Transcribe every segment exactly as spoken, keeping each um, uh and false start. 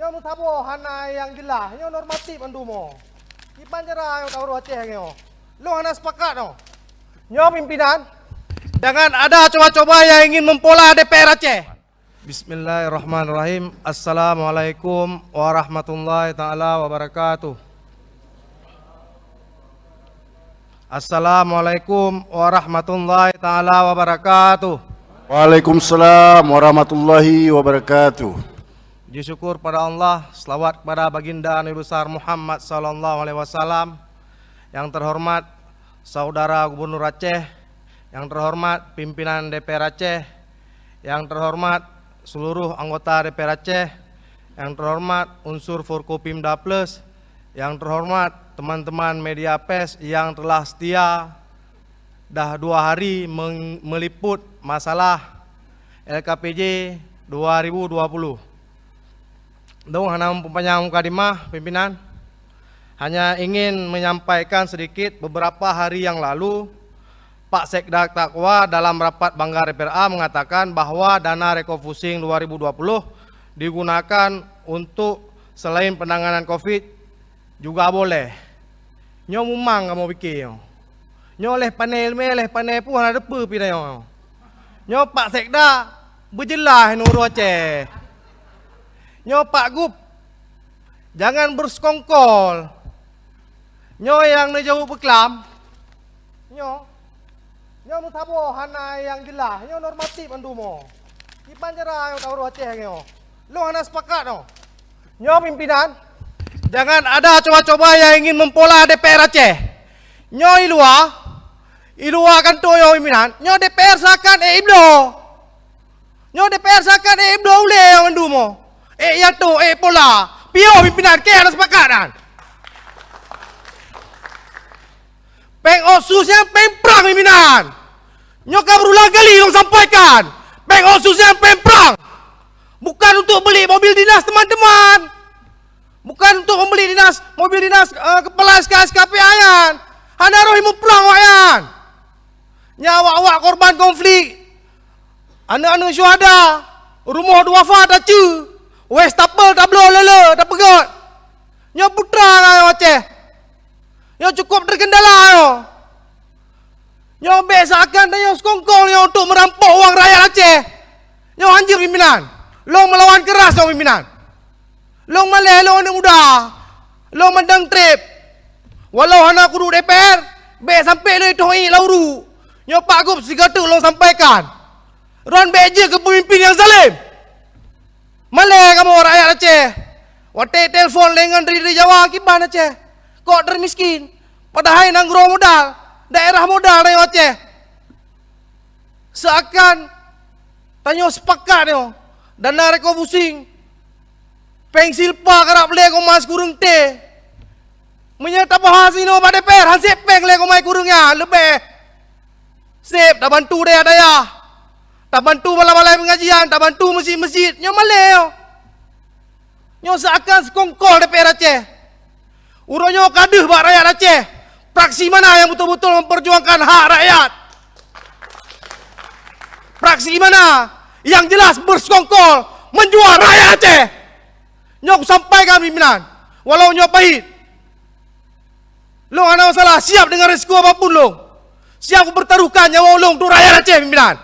Nyoe meusaboh hana nyang jeulaih, nyoe normatif mandum nyoe. Kiban cara nyoe taurôh Aceh nyoe. Lôn hana sepakat nyoe. Nyoe pimpinan, jangan ada coba-coba yang ingin mempola D P R Aceh. Bismillahirrahmanirrahim. Assalamualaikum warahmatullahi taala wabarakatuh. Assalamualaikum warahmatullahi taala wabarakatuh. Waalaikumsalam warahmatullahi wabarakatuh. Puji syukur pada Allah, selawat kepada Baginda Nabi Besar Muhammad sallallahu alaihi wasallam. Yang terhormat Saudara Gubernur Aceh, yang terhormat pimpinan D P R Aceh, yang terhormat seluruh anggota D P R Aceh, yang terhormat unsur Forkopimda Plus, yang terhormat teman-teman media pers yang telah setia dah dua hari meng-, meliput masalah L K P J dua ribu dua puluh. Lôn hana meupanjang mukadimah, pimpinan. Hanya ingin menyampaikan sedikit, beberapa hari yang lalu, Pak Sekda Takwa dalam rapat Banggar D P R A mengatakan bahwa dana refocusing dua ribu dua puluh digunakan untuk selain penanganan covid juga boleh. Nyoe mumang kamoe pike nyoe. Nyoe leh pane leumeh, leh pane pun hana teupeu pih tanyoe. Nyoe Pak Sekda beujeulaih nurôh Aceh. Nyoe Pak Gup, jangan bersekongkol. Nyoe nyang neujaweueb beuklam. Nyoe, nyoe meusaboh hana nyang jeulaih, nyoe normatif mandum nyoe. Kiban cara nyoe taurôh Aceh nyoe. Lôn hana sepakat nyoe. Nyoe pimpinan, jangan ada coba-coba yang ingin mempola D P R Aceh. Nyoe i luwa, i luwa kantô nyoe pimpinan, nyoe D P R seakan ék ibloe. Nyoe D P R seakan ék bloe ulée nyang mandum nyoe. Ék jato, ék pola. Piôh pimpinan, keu hana sepakat nyan. Péng otsus nyan péng prang pimpinan. Nyoe ka berulang kali lôn sampaikan. Péng otsus nyan péng prang. Bukan untuk beli mobil dinas teman-teman. Bukan untuk membeli dinas, mobil dinas, eh, kepala S K S K P A nyan. Hana roh imeuplang awaknyan. Nyan awak-awak korban konflik. Aneuk-aneuk syuhada, rumoh duafa taceue, wastafel tabloe lé-lé, tapeugét. Nyoe putra nyoe Aceh. Nyoe cukup terkendala nyoe. Nyoe bék seakan tanyoe sekongkol nyoe untuk merampok uang rakyat Aceh. Nyoe hanjeuet pimpinan. Lôn meulawan keras nyoe pimpinan. Lôn malèe lôn aneuk muda. Lôn mantong trép. Walau hana kuduek D P R, bék sampoe lôn itôh ié lam uruek. Nyoe Pak Gup sigoe teuk lôn sampaikan. Droen bék jeuet keu peumimpin nyang zalem. Malèe kamoe rakyat Aceh. Watèe telepon lé ngon dari, dari Jawa kiban Aceh. Kok termiskin. Padahai nanggroe modal, daerah modal rakyat Aceh. Seakan tanyoe sepakat nyoe, dana refocusing, péng silpa karab lé koma sikureueng T. Meunyoe tabahas inoe bak D P R, han sép péng lé koma sikureueng nyan, leubeh. Sép tabantu dayah-dayah, tabantu balai-balai pengajian, tabantu meuseujid-meuseujid, nyoe malèe nyoe. Nyoe seakan sekongkol D P R Aceh. Uroe nyoe ka deuh bak rakyat Aceh. Praksi mana yang betul-betul memperjuangkan hak rakyat? Praksi mana yang jelas bersekongkol menjual rakyat Aceh? Nyoe kusampaikan pimpinan, walau nyoe pahit. Lôn hana masalah, siap dengan risiko apapun lôn. Siap kupertaruhkan nyawa ulôn untuk rakyat Aceh, pimpinan.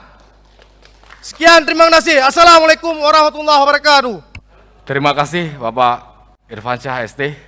Sekian, terima kasih. Assalamualaikum warahmatullahi wabarakatuh. Terima kasih, Bapak Irfansyah, S T.